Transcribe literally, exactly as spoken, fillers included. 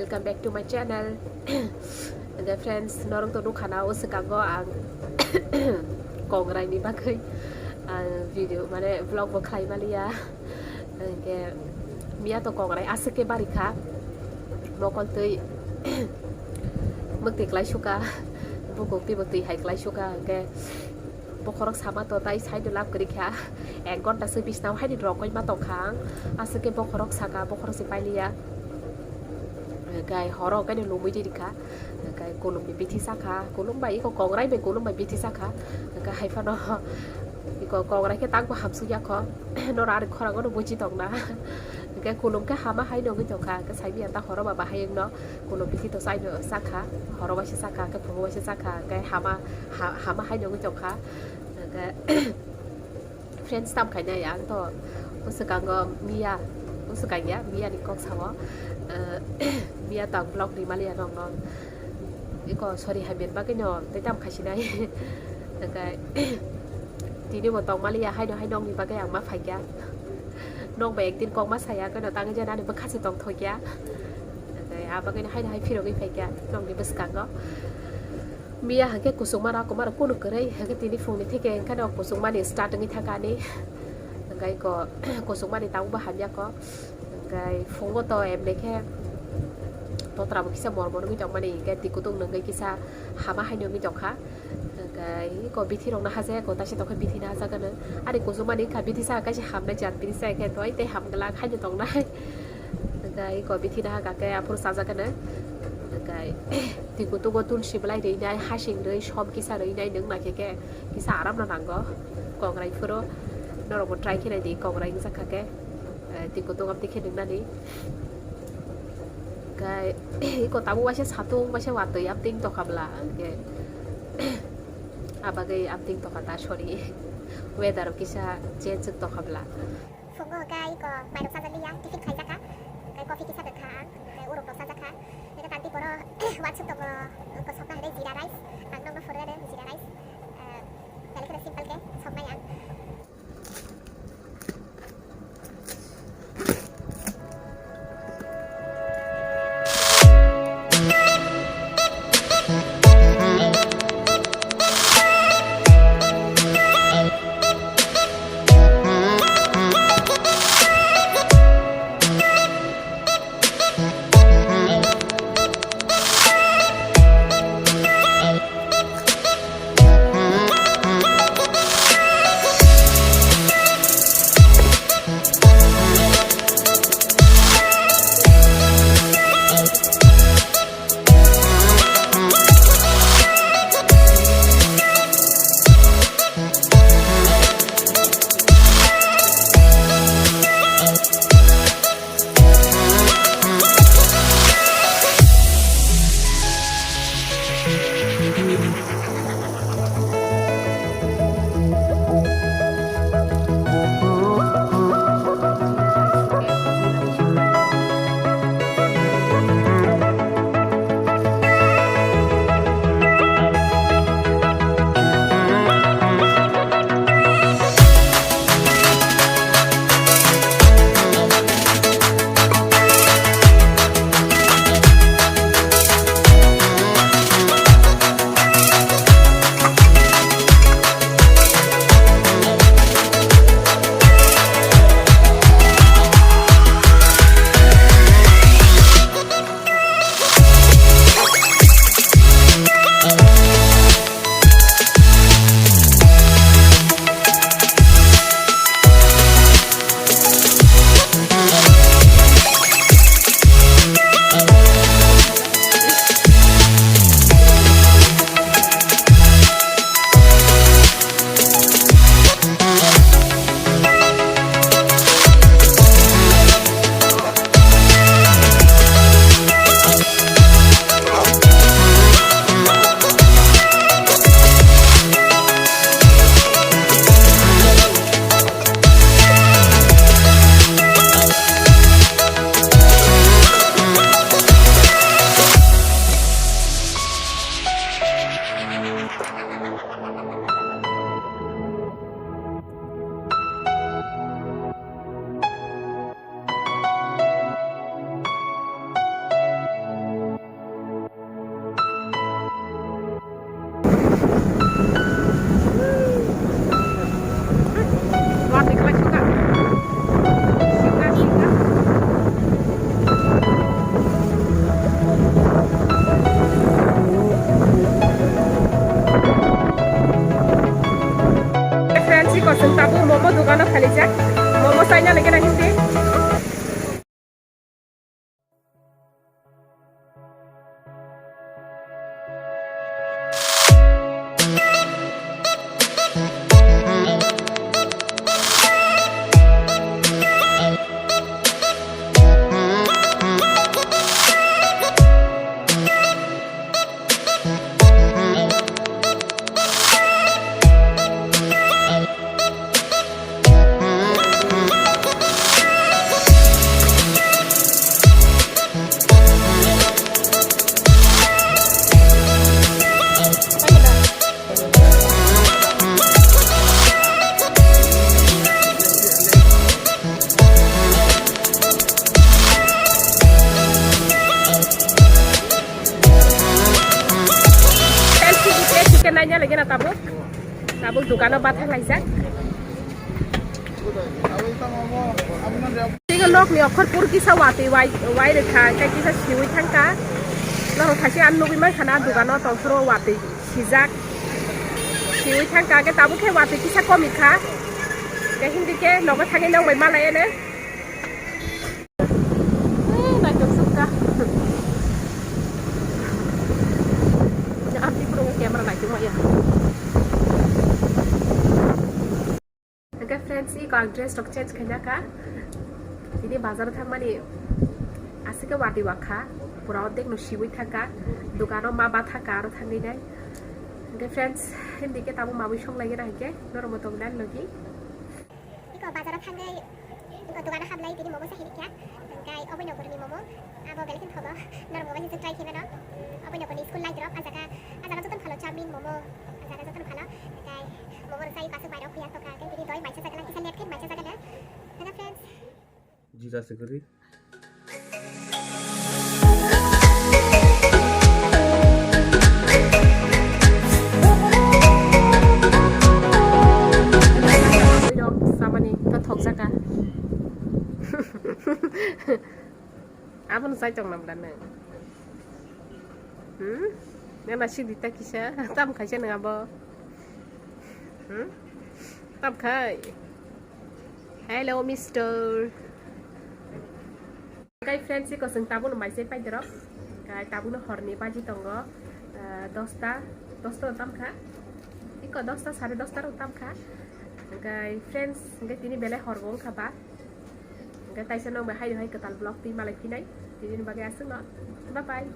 Welcome back to my channel. Hwnkhe friends, norok to nukha na, o swkango ang kongrai ni bagwi ang video, mane, vlog bo khlai maliya. Hwnkhe miya to kongrai aswk khe bari kha, mokol twi mwktwi klai suka, bukuk twi bo twi hai klai suka, hwnkhe bokhorok sama to tai side o lab kwrwi kha, ek ghonta se bisna o haini rokoi ma tong kha ang, aswk khe bokhorok saka, bokhorok se pailiya. Hwnkhe horo hwnkhe no lumui di rikha, hwnkhe kulum ni bithi sakha, kulum bai iko kongrai bai kulum bai bithi sakha, hwnkhe hai phano iko kongrai khe takbo hamsuk ya kho, noro ari khorang no buji tong na, hwnkhe kulum khe hama hai nugui tong kha, hwnkhe sai manya ta horo ba bahai wngno kulum bithi to chai no sakha, horo waisa sakha, hwnkhe phungo waisa sakha, hwnkhe hama, ha-, hama hai nugui tong kha, hwnkhe friends tam khainai ang to, o swkango miya, o swkang ya, miya ni kok sao. Eh, miya to ang vlog ri maliya nokno. Iko sorry hamya bagwi no tei tam khaisinai. Hwnkhe tini bo tong maliya, haino hai nokni bagwi ang ma phaikya. Nok bai ekdin kok ma saya, hwnkhe no tangwi jani ani bwkha se tong thokya. Hwnkhe a bagwi no haino hai phirogwi phaikya nokni bwskango. Miya hwnkhe kusungma rok, kwma rok kunu kwrwi, hwnkhe tini phungni theke hwnkhe no kusungmani start wngwi thangkha ani. Hwnkhe ko kusungmani tabukbo hamya kho. Hwnkhe phungo to emni khe totra bo kisa mor mor wngwi tongmani, hwnkhe twi kutung nungwi kisa hama haino wngwi tongkha. Hwnkhe ko bithi rokno hajakya kho, taisa tongkhe bithi no hajakgano. Ani kusungmani wngkha bithi saka kaisa hamnai jat, bithi saka khe doi tei ham glak haino tongnai. Hwnkhe iko bithi no haka khe aphuru chajakgano. Hwnkhe twi kutugo tulsi belai rwinai, hasing rwi, som kisa rwinai nwng naikhe khe kisa aram no nango. Kongrai phuru norokbo try khe naidi, kongrai wngjakha khe, eh, twi kutugo amtwi khe nwngnani. Hwnkhe iko tabuk waisa satung, waisa watwi amtwi wng tongkha bwla, hwnkhe abagwi amtwi wng tongkha ta, sorry, weather kisa change wng tongkha bwla. Phungo hwnkhe iko mairok chajakliya, tiffin khaijak kha, hwnkhe coffee kisa rwkha ang, hwnkhe urok rok chajakha, hwnkhe tangtwi poro wansuk tongo, kosokna hwnkhe jeera rice, ang nokno phuru rw jeera rice, eh, belai kheno simple khe soknai ang. Chwng tabuk momo dogano phalijak. Momo chaina lagi na hindi. Chicken naina lagi na tabuk. Tabuk dukano bathang laijak. Tini nok ni okhor pur kisa watwi wai, wai rwkha, hwnkhe kisa siwi thangkha. Norok thaisi ang nugwi mankha na dukano tongphuru watwi sijak. Siwi thangkha, hwnkhe tabuk khe watwi kisa komikha. Hwnkhe hindi khe nogo thangwi nokbai malai ene. Eh, naithok sukha. Amtwi phuru camera naithok maya. Hwnkhe friends, iko ang dress rok change khaina kha. Tini bazar o thangmani aswk khe watwi wakha. Pura ordek no siwi thangkha. Dukano ma bathangkha aro thangwi nai. Hwnkhe friends, hindi khe tabuk mabui song lai gana hwnkhe norok bo tongna logi. Iko bazaro thangwi iko dogano hablai tini momo sahi rikha. Hwnkhe Abhinogorni momo. Abo belai khe thogo. Norok momo se try khe mano. Abhinogorni school light rok a jaga, a jaga jotono phano chowmin, momo. A jaga jotono phano. Hwnkhe momo rok sai iko aswk bairok huya tongkha. Hwnkhe tini doi maisa jaga lang kisa late khe maisa jaga na. Hwnkhe friends. Jira se kwrwi. Samani ta thokjaka. Abono chai tong nam da nang. Hmm? Nana sidi ta kisa tam khaisa nang abo. Hmm? Tam khai. Hello, mister. Kai friends, iko chwng tabukno maisai pai dorok. Kai tabukno horni baji tongo, ah, dosta, dosta tam kha. Iko dosta, sare dosta rok tam kha. Kai friends, kai tini belai hor bo wngkha ba. Kai taisa nokbai hai hai kwtal vlog twi malai phinai. Tini bagwi aswkno. Bye bye.